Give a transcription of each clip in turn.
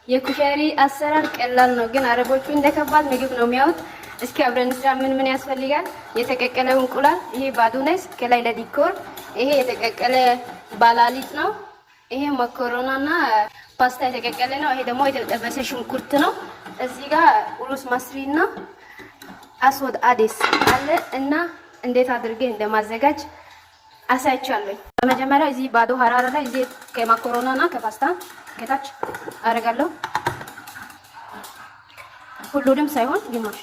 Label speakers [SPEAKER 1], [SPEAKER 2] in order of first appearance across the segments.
[SPEAKER 1] የኩሸሪ አሰራር ቀላል ነው፣ ግን አረቦቹ እንደ ከባድ ምግብ ነው የሚያዩት። እስኪ አብረን እንስራ። ምን ምን ያስፈልጋል? የተቀቀለ እንቁላል፣ ይሄ بقدونس ከላይ ለ decor፣ ይሄ የተቀቀለ ባላሊጥ ነው። ይሄ መኮሮናና ፓስታ የተቀቀለ ነው። ይሄ ደግሞ የተጠበሰ ሽንኩርት ነው። እዚህ ጋር رز مصري እና أسود عدس አለ እና እንዴት አድርጌ እንደማዘጋጅ አሳያችኋለሁ። በመጀመሪያ እዚህ ባዶ حرارة ላይ እዚህ ከማኮሮናና ከፓስታ ከታች አደርጋለሁ። ሁሉንም ሳይሆን ግማሽ፣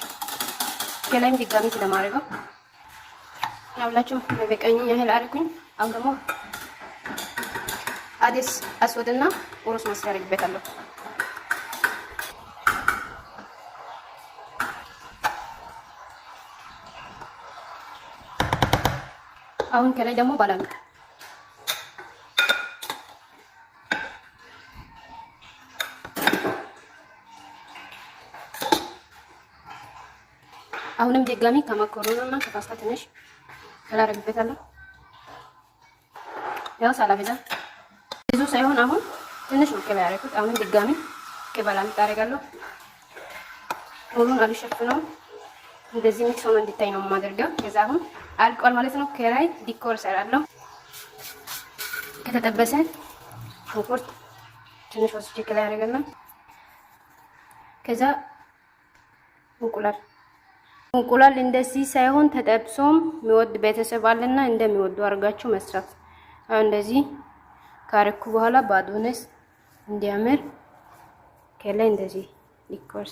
[SPEAKER 1] ከላይም ድጋሚ ስለማደርገው ሁላችሁም በቀኝ ያህል አድርጉኝ። አሁን ደግሞ عدس أسود ና رز مصري አደርግበታለሁ። አሁን ከላይ ደግሞ بلاليط። አሁንም ድጋሚ ከመኮሮና እና ከፓስታ ትንሽ አደርግበታለሁ። ያው ሳላበዛ፣ ብዙ ሳይሆን አሁን ትንሽ ነው ከላይ ያደረኩት። አሁንም ድጋሚ ከ بلاليط አደርጋለሁ። ሙሉን አልሸፍነውም። እንደዚህ mix ሆኖ እንዲታይ ነው የማደርገው። ከዛ አሁን አልቋል ማለት ነው። ከላይ decor እሰራለሁ። ከተጠበሰ ሽንኩርት ትንሽ ወስጄ ከላይ አደርጋለሁ። ከዛ እንቁላል። እንቁላል እንደዚህ ሳይሆን ተጠብሶም የሚወድ ቤተሰብ አለና እንደሚወዱ አድርጋችሁ መስራት። አሁን እንደዚህ ካረኩ በኋላ بقدونس እንዲያምር ከላይ እንደዚህ decor።